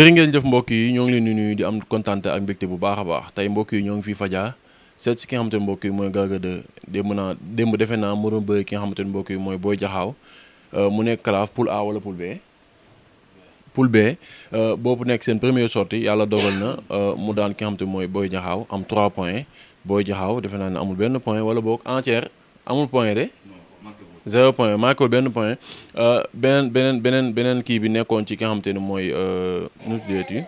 jërë ngeen jëf mbokk yi ñoo ngi leen di nuyu di am kontaan ak mbégte bu baax a baax tey mbokk yi ñoo ngi fii Fadia seet si ki nga xamante ne mbokk yi mooy Garga 2 démb defe naa mu doon bëri ki nga xamante ne mbokk yi mooy Boy Diakhao mu nekk Kalaaf poule A wala poule B. poule B boobu nekk seen première sortie yàlla dogal na mu daan ki nga xamante ne mooy Boy Diakhao am 3 points Boy Diakhao defe naa ne amul benn point wala boog entière amul point de. 0 point marqué benn point beneen kii bi nekkoon ci ki nga xamante ne mooy nu mu tuddati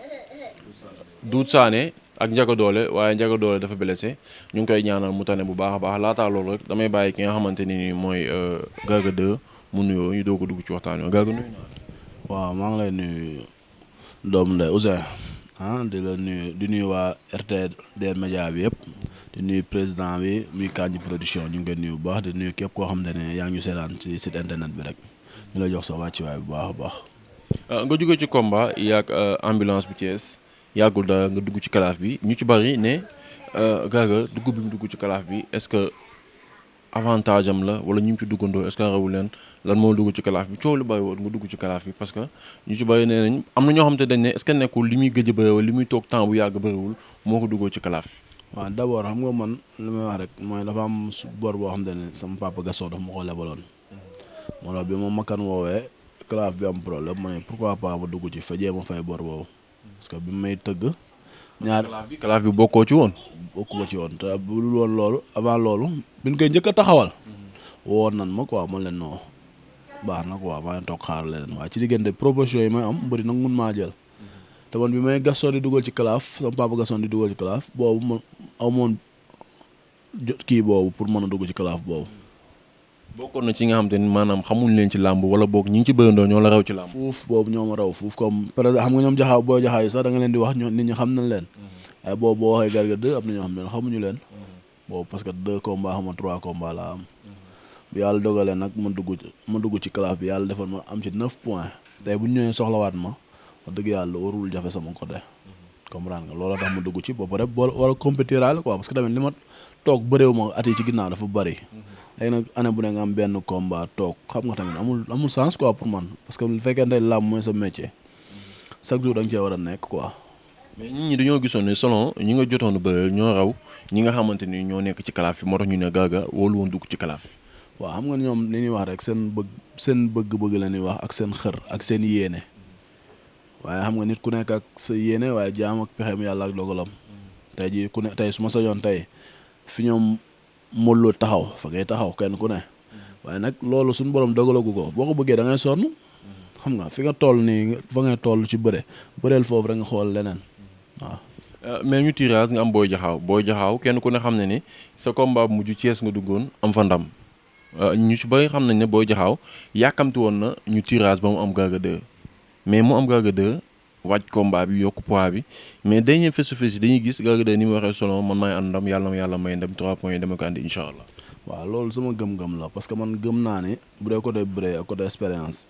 Doudou Sané ak Ndiaga Dollé waaye Ndiaga Dollé dafa blessé ñu ngi koy ñaanal mu tane bu baax a baax laataa loolu rek damay bàyyi ki nga xamante ni mooy Garga 2 mu nuyoo ñu doog a dugg ci waxtaan wi Garga nuyu naa. waaw maa ngi lay nuyu doomu ndey Ouzin di la nuyu di nuyu waa RTD média bi yëpp. di nuyu président bi muy Kandji production ñu ngi koy nuyu bu baax di nuyu képp koo xam ne yaa ngi ñu seetaan ci site internet bi rek ñu la jox sa wàccuwaay bu baax a baax. nga jóge ci combat yaag ambulance bu Thiès yàggul dara nga dugg ci kalaaf bi ñu ci bari ne Garga dugg bi mu dugg ci kalaaf bi est-ce que avantage am la wala ñu ci duggandoo est-ce que rawul leen lan moo dugg ci kalaaf bi coow lu bari woon nga dugg ci kalaaf bi parce que ñu ci bari nee nañ am na ñoo xam te dañ ne est-ce que nekkul li muy gëj a bëri wala li muy toog temps bu yàgg bëriwul moo ko duggoo ci kalaaf bi. waaw d'abord xam nga man li may wax rek mooy dafa am bor boo xam ne sama papa Gaston dafa ma ko lebaloon moo tax bi ma makkan woowee kalaaf bi am problème ma ne pourquoi pas ma dugg ci fejee ma fay bor boobu parce que bi may tëgg ñaar kalaaf bi bokkoo ci woon. bokkuma ci woon te bu dul woon loolu avant loolu biñ koy njëkk a taxawal woon nan ma quoi man leen noo baax na quoi maa ngi toog xaar leen waaye ci diggante proposition yi may am bëri nag mun maa jël te man bi may Gaston di dugal ci kalaaf sama papa Gaston di dugal ci kalaaf boobu man amoon jot kii boobu pour mën a dugg ci kalaaf boobu. bokkoon na ci nga xam te ni maanaam xamuñ leen ci làmb wala boog ñi ngi ci bërëndoo ñoo la raw ci làmb. fuuf boobu ñoo ma raw fuuf comme par exemple xam nga ñoom jaxaaw boo jaxaaw yi sax da nga leen di wax nit ñi xam nañ leen. waaye boobu boo waxee Garga 2 am na ñoo xam ne xamuñu leen. boobu parce que 2 combats xam nga 3 combats laa am. bu yàlla dogalee nag ma dugg ci kalaaf bi yàlla defal ma am ci 9 points tey bu ñu ñëwee soxlawaat ma wax dëgg yàlla warul jafe sama côté. comprendre nga looloo tax ma dugg ci ba pare war a compétir quoi parce que tamit li ma toog bëréew ma at yi ci ginnaaw dafa bëri léegi nag année bu ne nga am benn combat toog xam nga tamit amul sens quoi pour man parce que bu fekkee ne làmb mooy sa métier chaque jour da nga cee war a nekk quoi. mais nit ñi dañoo gisoon ne selon ñi nga jotoon bëre ñoo raw ñi nga xamante ni ñoo nekk ci kalaaf bi moo tax ñu ne Garga wóolu woon dugg ci kalaaf bi. waaw xam nga ñoom li ñuy wax rek seen bëgg-bëgg la ñuy wax ak seen xër ak seen yéene. waaye xam nga nit ku nekk ak sa yéene waaye jaam ak pexeem yàlla ak dogalam tey jii ku ne tey su ma sañoon tey fi ñoom Modou Lo taxaw fa ngay taxaw kenn ku ne waaye nag loolu suñu borom dogalagu ko boo ko bëggee da ngay sonn xam nga fi nga toll nii fa ngay toll ci bëreel foofu rek nga xool leneen waaw. mais ñu tirage nga am Boy Diakhao kenn ku ne xam ne ni sa combat bu mujj Thiès nga duggoon am fa ndam ñu ci bëri xam nañ ne Boy Diakhao yàkkamti woon na ñu tirage ba mu am Garga 2 mais mu am Garga 2 wàcc combat bi yokk poids bi mais dañuy face-to-face dañuy gis Garga 2 ni mu waxee solo man maay ànd ndam yàlla na yàlla may ndam 3 points yi dama ko andi incha allah. waaw loolu sama gëm-gëm la parce que man gëm naa ne bu dee côté bëre ak côté expérience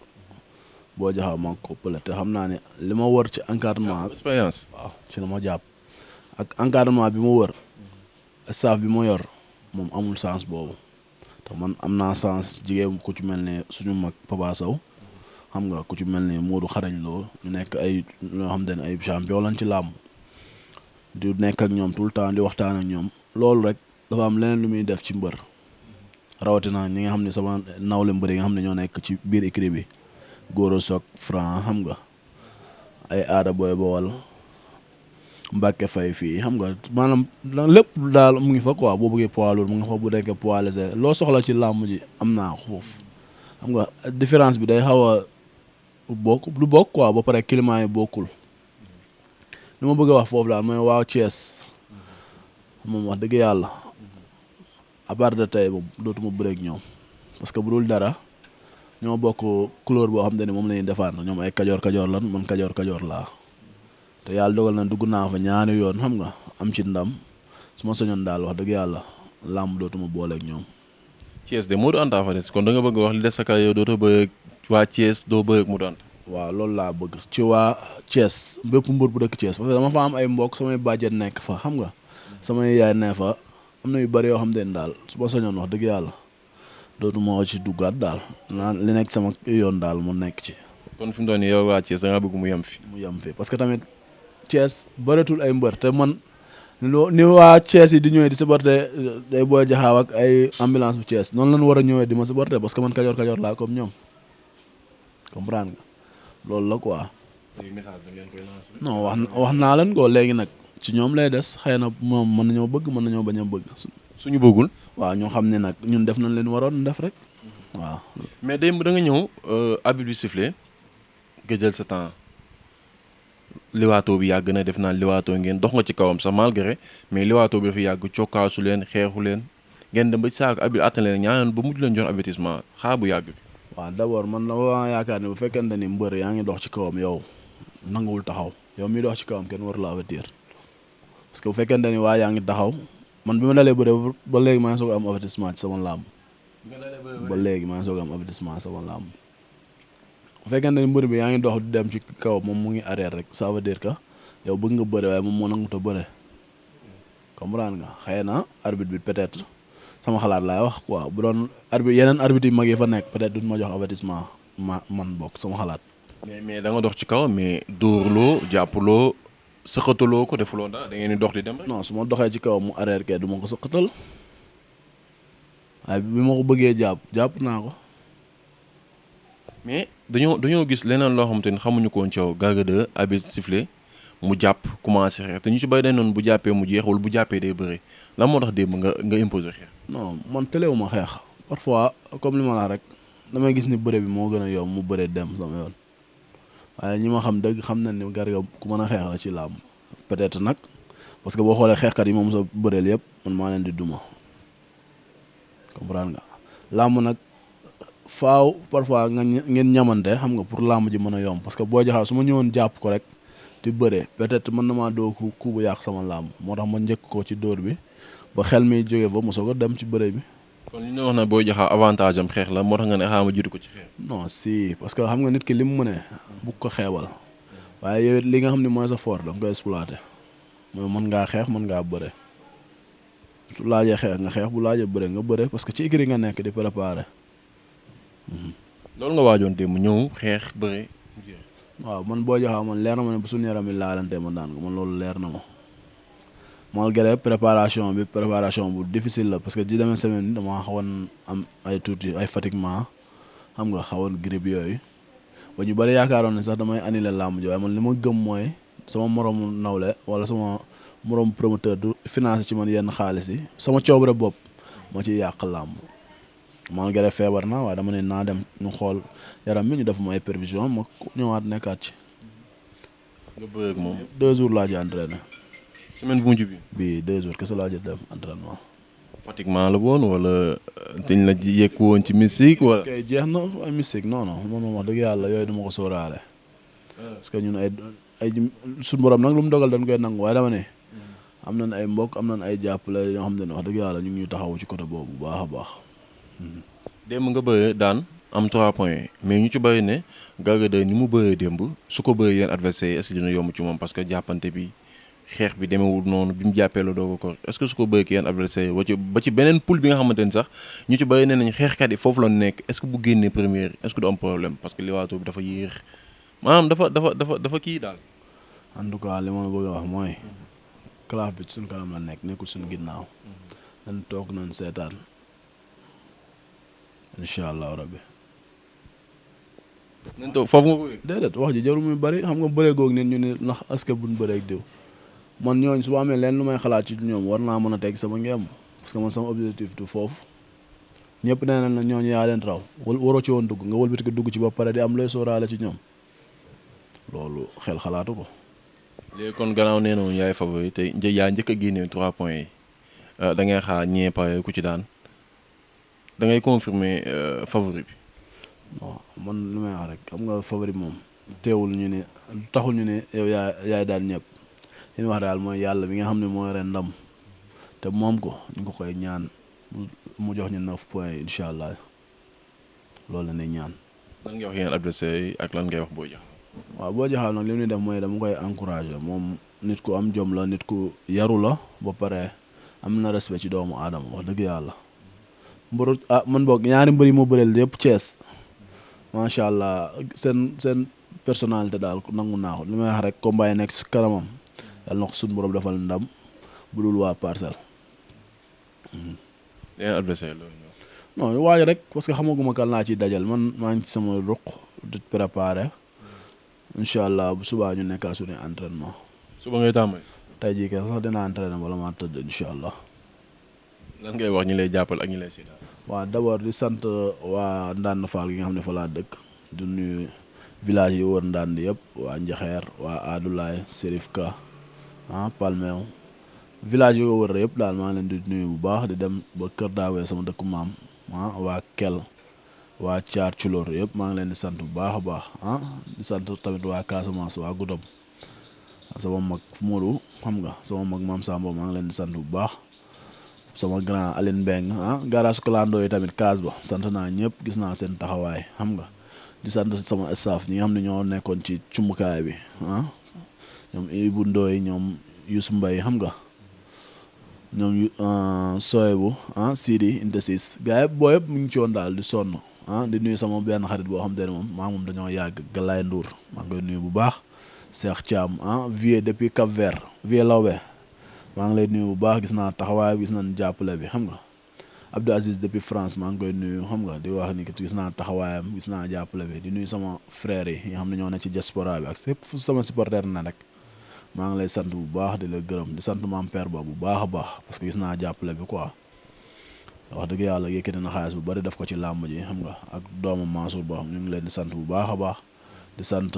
Boy Diakhao maa ko ëppale te xam naa ne li ma wër ci encadrement. expérience waaw ci la ma jàpp ak encadrement bi ma wër staff bi ma yor moom amul sens boobu te man am naa sens jigéen ku ci mel ne suñu mag Papa Sow. xam nga ku ci mel ni Modou xarañ loo ñu nekk ay ñoo xam ne ay champion lañ ci làmb di nekk ak ñoom tout le temps di waxtaan ak ñoom loolu rek dafa am leneen lu muy def ci mbër rawatina ñi nga xam ne sama nawle mbër yi nga xam ne ñoo nekk ci biir écurie bi Goro Sock Franc xam nga ay aada booy bowal Mbacke Faye fii xam nga maanaam lépp daal mu ngi fa quoi boo bëggee poids lourd mu ngi fa bu nekkee poids léger loo soxla ci làmb ji am naa foofu xam nga différence bi day xaw a du bokk quoi ba pare climat yi bokkul li ma bëgg a wax foofu daal mooy waaw Thiès moom wax dëgg yàlla à part de tey moom dootuma bëreeg ñoom parce que bu dul dara ñoo bokk couleur boo xam ne moom la ñuy défendre ñoom ay kajoor lan man kajoor laa te yàlla dogal na dugg naa fa ñaari yoon xam nga am ci ndam su ma soñoon daal wax dëgg yàlla làmb dootuma booleeg ñoom. Thiès de Modou Anta fa des kon da nga bëgg wax li des sa kër yow dootoo bëreeg waa Thiès doo bëreeg Modou Anta. waaw loolu laa bëgg ci waa Thiès bépp mbër bu dëkk Thiès parce que dama fa am ay mbokk samay bàjjen nekk fa xam nga samay yaay ne fa am na yu bari yoo xam ne daal su ma soñoon wax dëgg yàlla dootuma ci duggaat daal naan li nekk sama yoon daal mu nekk ci. kon fi mu doon nii yow waa Thiès da ngaa bëgg mu yem fi. mu yem fi parce que tamit Thiès bëreetul ay mbër te man ni waa Thiès yi di ñëwee di supporter day Boy Jaxaaw ak ay ambulance bu Thiès noonu lañu war a ñëwee di ma supporter parce que man kajoor laa comme ñoom comprendre nga loolu la quoi. message da ngeen koy lancer. non wax naa leen ko léegi nag ci ñoom lay des xëy na moom mën nañoo bëgg mën nañoo bañ a bëgg. suñu bëggul. waaw ñoo xam ne nag ñun def nañ leen waroon def rek waaw. mais démb da nga ñëw arbitre bi sifflé nga jël sa temps liwaatoo bi yàgg na def naa liwaatoo ngeen dox nga ci kawam sax malgré mais liwaatoo bi dafa yàgg cokkaasu leen xeexu leen ngeen dem ba saako arbitre attan leen ñaanoon ba mujj leen jox avertissement xaar bu yàgg bi. waaw d'abord man dama yaakaar ne bu fekkente ni mbër yaa ngi dox ci kawam yow nanguwul taxaw yow mi dox ci kawam kenn waru la avertir parce que bu fekkente ni waa yaa ngi taxaw man bi ma dalee bëre ba léegi maa ngi soog a am avertissement ci sama làmb ba léegi maa ngi soog a am avertissement sama làmb bu fekkente ni mbër bi yaa ngi dox di dem ci kaw moom mu ngi arrière rek ça veut dire que yow bëgg nga bëre waaye moom moo nangu ta bëre comprendre nga xëy na arbitre bi peut-être sama xalaat laay wax quoi bu doon arbitre yeneen arbitre yu mag yi fa nekk peut-être duñ ma jox avertissement man bokk sama xalaat. mais da nga dox ci kaw mais dóorloo jàppaloo sëqataloo ko defuloo dara da ngeen di dox di dem rek. non su ma doxee ci kaw mu arrière kay du ma ko sëqatal waaye bi ma ko bëggee jàpp naa ko. mais dañoo gis leneen loo xamante ni xamuñu ko woon ci yow Garga 2 arbitre sifflé mu jàpp commencé xeex te ñu ci bay dañ noonu bu jàppee mu jeex wala bu jàppee day bëri lan moo tax démb nga imposer xeex. non man tëlewu ma xeex parfois comme li ma la rek damay gis ni bëre bi moo gën a yomb mu bëre dem sama yoon waaye ñi ma xam dëgg xam nañ ni Garga ku mën a xeex la ci làmb peut-être nag parce que boo xoolee xeexkat yi moom sa bëreel yëpp man maa leen di duma comprendre nga làmb nag faaw parfois ngeen ñamante xam nga pour làmb ji mën a yomb parce que Boy Jaxaaw su ma ñëwoon jàpp ko rek di bëre peut-être mën na maa doo ku bu yàq sama làmb moo tax ma njëkk ko ci dóor bi ba xel mi jógee fa mosoo ko dem ci bëre bi. kon li ñu wax na Boy Jaxaaw avantage am xeex la moo tax nga ne xaaral ma jiitu ko ci xeex. non si parce que xam nga nit ki li mu mënee bu ko xeebal waaye yow li nga xam ne mooy sa fort da nga koy exploiter mooy mën ngaa xeex mën ngaa bëre su laajee xeex nga xeex bu laajee bëre nga bëre parce que ci écurie nga nekk di préparer. loolu nga waajoon démb ñëw xeex bëre. waaw man Boy Jaxaaw man leer na ma ne bu suñu yaram yi laalante ma daan ko man loolu leer na ma malgré préparation bu difficile la parce que ji demee semaine bi dama xawoon am ay tuuti ay fatiguement xam nga xawoon grippe yooyu ba ñu bëri yaakaaroon ne sax damay annuler làmb ji waaye man li ma gëm mooy sama moromu nawle wala sama moromu promoteur du financé ci man yenn xaalis yi sama coobare bopp moo ciy yàq làmb malgré feebar na waaye dama ne naa dem ñu xool yaram mi ñu def ma ay prévision ma ñëwaat nekkaat ci. nga bëgg ak moom 2 jours laa ji entraîné. semaine bu mujj bi. bii 2 jours kese laa ji dem entraînement. pratiquement la woon wala dañ la yekk woon ci mystique wala. kay jeex na ay mystique non non man moom wax dëgg yàlla yooyu dama ko sóoraale. parce que ñun ay suñu borom nag lu mu dogal dañ koy nangu waaye dama ne. am nañ ay mbokk am nañ ay jàppale yoo xam ne wax dëgg yàlla ñu ngi ñu taxawu ci côté boobu bu baax a baax. démb nga bëre daan am 3 points mais ñu ci bëri ne Garga 2 ni mu bëree démb su ko bëree yéen adversaire yi est-ce que dina yomb ci moom parce que jàppante bi xeex bi demewul noonu bi mu jàppee la doog ko est-ce que su ko bëree ki yéen adversaire yi ba ci beneen poule bi nga xamante ni sax ñu ci bëri ne nañ xeexkat yi foofu la nekk est-ce que bu génnee première est-ce que du am problème parce que liwaatoo bi dafa yéex maanaam dafa kii daal. en tout cas li ma bëgg a wax mooy. classe bi ci suñu kanam la nekk nekkul suñu ginnaaw. dañ toog nañ seetaan. incha allahu rabbi. nañ toog foofu nga ko yëg. déedéet wax ji jarul muy bëri xam nga bëree goog nit ñu ne ndax est-ce que buñ bëree ak diw man ñooñu su ma amee leen lu may xalaat ci ñoom war naa mën a teg sama ngeem parce que man sama objectif du foofu ñëpp nee nañ la ñooñu yaa leen raw waroo ci woon dugg nga wëlbati ko dugg ci ba pare di am looy sóoraale ci ñoom loolu xel xalaatu ko. léegi kon gannaaw nee na woon yaay favori te yaa njëkk a génnee 3 points yi da ngay xaar ñee pare ku ci daan. da ngay confirmer favori bi. bon man li may wax rek xam nga favori moom. teewul ñu ne taxul ñu ne yow yaay daan ñëpp li ñu wax daal mooy yàlla bi nga xam ne moo ren ndam te moom ko ñu ko koy ñaan mu jox ñu 9 points incha allah loolu la ñuy ñaan. lan ngay wax yéen adversaire yi ak lan ngay wax Boy Jaxaaw. waaw Boy Jaxaaw nag li ñuy def mooy dama koy encourager moom nit ku am jom la nit ku yaru la ba pare am na respect ci doomu aadama wax dëgg yàlla. man boog ñaari mbër yi ma bëreel yëpp Thiès macha allah seen personnalité daal nangu naa ko li may wax rek combat yi nekk si kanamam yàlla na ko suñu borom defal ndam bu dul waa Parcelles. yeneen adversaire loolu. non waaj rek parce que xamaguma kan laa ciy dajal man maa ngi ci sama ruq di préparer incha allah bu subaa ñu nekkaa suñu entraînement. suba ngay tàmbali. tey jii kay sax dina entraîner bala maa tëdd incha allah. lan ngay wax ñi lay jàppal ak ñi lay seetaan. waaw d'abord di sant waa Ndande Fall gi nga xam ne fa laa dëkk du nuyu village yi wër Ndande yëpp waa Njaxeer waa Adulaay Serif Ka Palmeew village yi ko wër yëpp daal maa ngi leen di nuyu bu baax di dem ba Kër Daawee sama dëkku maam waa Kel waa Thiar Culóor yëpp maa ngi leen di sant bu baax a baax di sant tamit waa Casamance waa Goudomp sama mag Modou xam nga sama mag Maam Samba maa ngi leen di sant bu baax. sama grand Aline Mbeng garage Kolando yi tamit kaas ba sant naa ñëpp gis naa seen taxawaay xam nga di sant sama staff ñi nga xam ne ñoo nekkoon ci cumbukaay bi ñoom Ibou Ndoye ñoom Youssou Mbaye xam nga ñoom Soyebu Sidi Intesis gars yëpp boo yëpp mu ngi ci woon daal di sonn di nuyu sama benn xarit boo xam te ne moom dañoo yàgg Galaye Ndour maa ngi koy nuyu bu baax Cheikh Thiam vieux depuis Cap Vert vieux Lawbe maa ngi lay nuyu bu baax gis naa taxawaay gis nañ jàppale bi xam nga Abdou Aziz depuis France maa ngi koy nuyu xam nga di wax ni gis naa taxawaayam gis naa jàppale bi di nuyu sama frères yi nga xam ne ñoo ne ci diaspora bi ak fépp fu sama supporter na rek maa ngi lay sant bu baax di la gërëm di sant maam père ba bu baax a baax parce que gis naa jàppale bi quoi wax dëgg yàlla yëkkati na xaalis bu bari def ko ci làmb ji xam nga ak doomam Mansour Ba ñu ngi leen di sant bu baax a baax di sant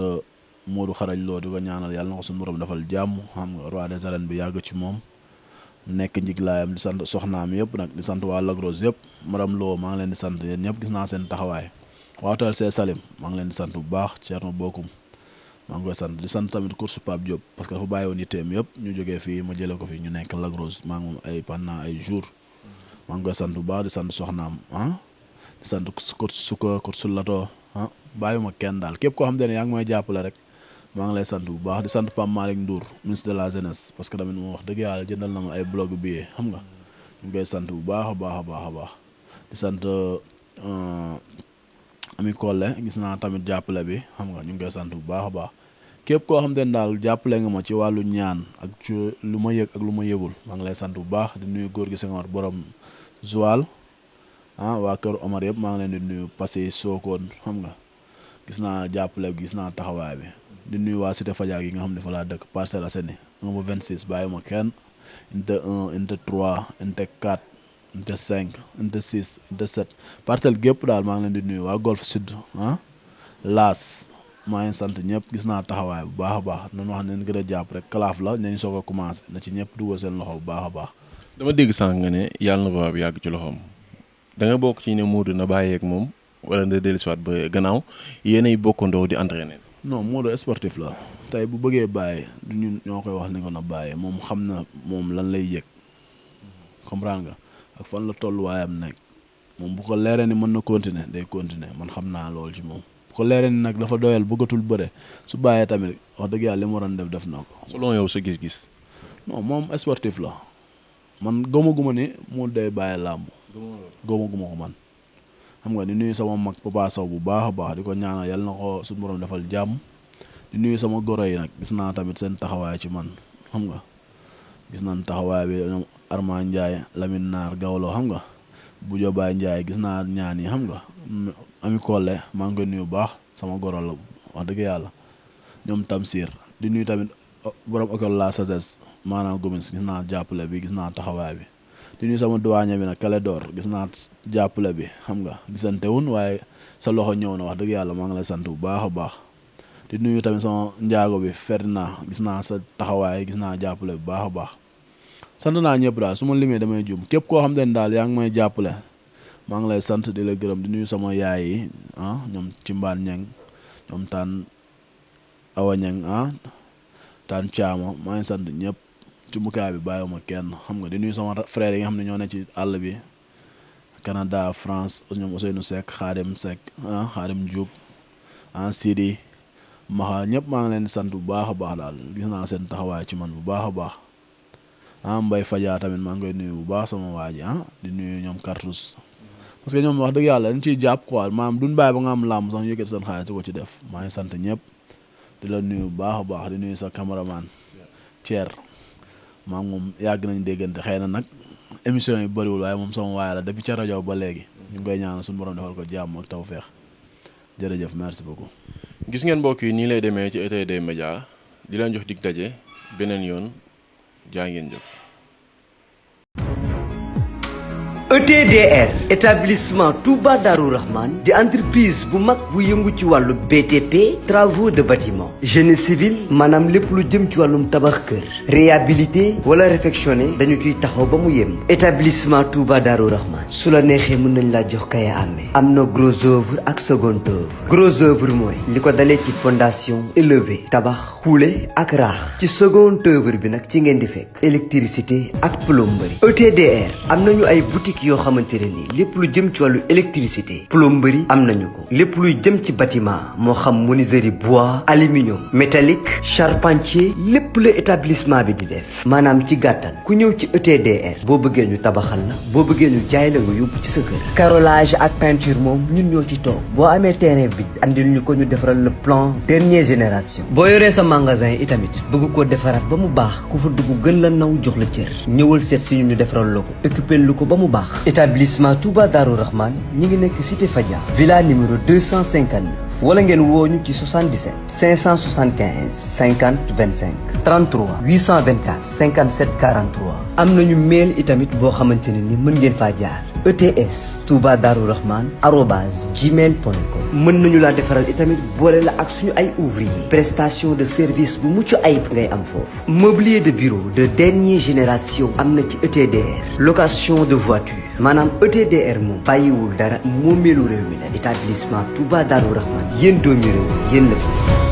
Modou xarañ loo di ko ñaanal yàlla na ko suñu borom defal jàmm xam nga roi des arènes bi yàgg ci moom nekk njiglaayam di sant soxnaam yëpp nag di sant waa Lagros yëpp madame Lo maa ngi leen di sant yéen ñëpp gis naa seen taxawaay waa hôtel See Salim maa ngi leen di sant bu baax Thierno Bokum maa ngi koy sant di sant tamit course Pape Diop parce que dafa bàyyi woon yitteem yëpp ñu jógee fii ma jëlee ko fii ñu nekk Lagros maa ngi moom pendant ay jours maa ngi koy sant bu baax di sant soxnaam di sant course Suka course Lato bàyyuma kenn daal képp koo xam te ne yaa ngi may jàppale rek maa ngi lay sant bu baax di sant Pape Malick Ndour ministre de la jeunesse parce que tamit moom wax dëgg yàlla jëndal na ma ay blog billet xam nga ñu ngi koy sant bu baax a baax a baax a baax di sant Ami Collé gis naa tamit jàppale bi xam nga ñu ngi koy sant bu baax a baax képp koo xam te ne daal jàppale nga ma ci wàllu ñaan ak ci lu ma yëg ak lu ma yëgul maa ngi lay sant bu baax di nuyu góor gi Senghor borom Joal waa kër Omar yëpp maa ngi leen di nuyu Passy Sokone xam nga gis naa jàppale bi gis naa taxawaay bi di nuyu waa Cité Fadia yi nga xam ne fa laa dëkk Parcelles Assainies 1 ba 26 bàyyi ma kenn unité 1 unité 3 unité 4 unité 5 unité 6 unité 7 parcelle gépp daal maa ngi leen di nuyu waa Golf Sud Laas maa ngi sant ñëpp gis naa taxawaay bu baax a baax nañu wax ne gën a jàpp rek kalaaf la nañ soog a commencé na ci ñëpp dugal seen loxo bu baax a baax. dama dégg sànq nga ne yàlla na ko bi yàgg ci loxoom da nga bokk ci ne Modou na bàyyeeg moom wala nga dellusiwaat ba gannaaw yéenay bokkandoo di entraîner. non Modou sportif la tey bu bëggee bàyyi du ñun ñoo koy wax ni ko na bàyyi moom xam na moom lan lay yëg comprendre nga ak fan la tolluwaayam nekk moom bu ko leeree ni mën na continuer day continuer man xam naa loolu ci moom bu ko leeree ni nag dafa doyal bëggatul bëre su bàyyee tamit wax dëgg yàlla li mu waroon def na ko. selon yow sa gis-gis. non moom sportif la man gëmaguma ni mu day bàyyi làmb gëmaguma ko man. xam nga di nuyu sama mag Papa Sow bu baax a baax di ko ñaanal yàlla na ko suñu borom defal jàmm di nuyu sama goro yi nag gis naa tamit seen taxawaay ci man xam nga gis nañ taxawaay bi ñoom Armand Ndiaye Lamine Naar Gawlo xam nga Boudio Baye Ndiaye gis naa ñaan yi xam nga Ami Collé maa ngi koy nuyu bu baax sama goro la wax dëgg yàlla ñoom Tamsir di nuyu tamit borom école la sagesse maanaam Gomis gis naa jàppale bi gis naa taxawaay bi. di nuyu sama douanier bi nag Calédor gis naa jàppale bi xam nga gisante wun waaye sa loxo ñëw na wax dëgg yàlla maa ngi lay sant bu baax a baax di nuyu tamit sama njaago bi Ferdinand gis naa sa taxawaay gis naa jàppale bu baax a baax sant naa ñëpp daal su ma limee damay jum képp koo xam ne daal yaa ngi may jàppale maa ngi lay sant di la gërëm di nuyu sama yaay yi ñoom ci mbaan ñeng ñoom taan awa ñeng taan caama maa ngi sant ñëpp ci mukaay bi bàyyiwuma kenn xam nga di nuyu sama frère yi nga xam ne ñoo ne ci àll bi Canada France ñoom Ousseynou Seck Khadim Seck Khadim Diop Sidi Maxa ñëpp maa ngi leen di sant bu baax a baax daal gis naa seen taxawaay ci man bu baax a baax Mbaye Fadia tamit maa ngi koy nuyu bu baax sama waa ji di nuyu ñoom Cartouche parce que ñoom wax dëgg yàlla dañ ciy jàpp quoi maanaam duñ bàyyi ba nga am làmb sax ñu yëkkati seen xaalis ko ci def maa ngi sant ñëpp di la nuyu bu baax a baax di nuyu sa cameraman Thier maa ngi moom yàgg nañ déggante xëy na nag émission yi bëriwul waaye moom sama waay la depuis ca rajo ba léegi ñu ngi koy ñaanal suñu borom defal ko jàmm ak tawfeex jërëjëf merci beaucoup. gis ngeen mbokk yi nii lay demee ci ETD Média di leen jox dig daje beneen yoon jaa ngeen jëf. ETDR établissement Touba Darou Rahman di entreprise bu mag bu yëngu ci wàllu BTP travaux de bâtiment génie civil maanaam lépp lu jëm ci wàllum tabax kër réhabilité wala réfectionné dañu ciy taxaw ba mu yem. établissement Touba Darou Rahman su la neexee mën nañ laa jox kaya amee am na gros œuvre ak second œuvre gros œuvre mooy li ko dalee ci fondation élevé tabax xuule ak raax ci second œuvre bi nag ci ngeen di fekk électricité ak plomberie. ETDR am nañu ay boutique yoo xamante ne nii lépp lu jëm ci wàllu électricité plomberie am nañu ko lépp luy jëm ci bâtiment moo xam menuiserie bois aluminium métallique charpentier lépp la établissement bi di def maanaam ci gàttal ku ñëw ci ETDR boo bëggee ñu tabaxal la boo bëggee ñu jaay la nga yóbbu ci sa kër. carrelage ak peinture moom ñun ñoo ci toog boo amee terrain bi andil ñu ko ñu defaral le plan dernière génération. boo yoree sa magasin itamit bëgg koo defaraat ba mu baax ku fa dugg gën la naw jox la cër ñëwal seet si ñu defaral la ko occupé lu ko ba mu baax. établissement Touba Darou Rahman ñi ngi nekk cité Fadia villa numéro 259 wala ngeen wooñu ci 77 575 50 25 33 824 57 43 am nañu mail itamit boo xamante ne ni mën ngeen faa jaar ETS Touba Darou Rahman @gmail.com mën nañu laa defaral itamit boole la ak suñu ay ouvrier prestation de service bu mucc ayib ngay am foofu mobilier de bureau de dernière génération am na ci ETDR location de voiture maanaam ETDR moom bàyyiwul dara moomeelu réew mi la établissement Touba Darou Rahman yéen doomi réew yéen la fi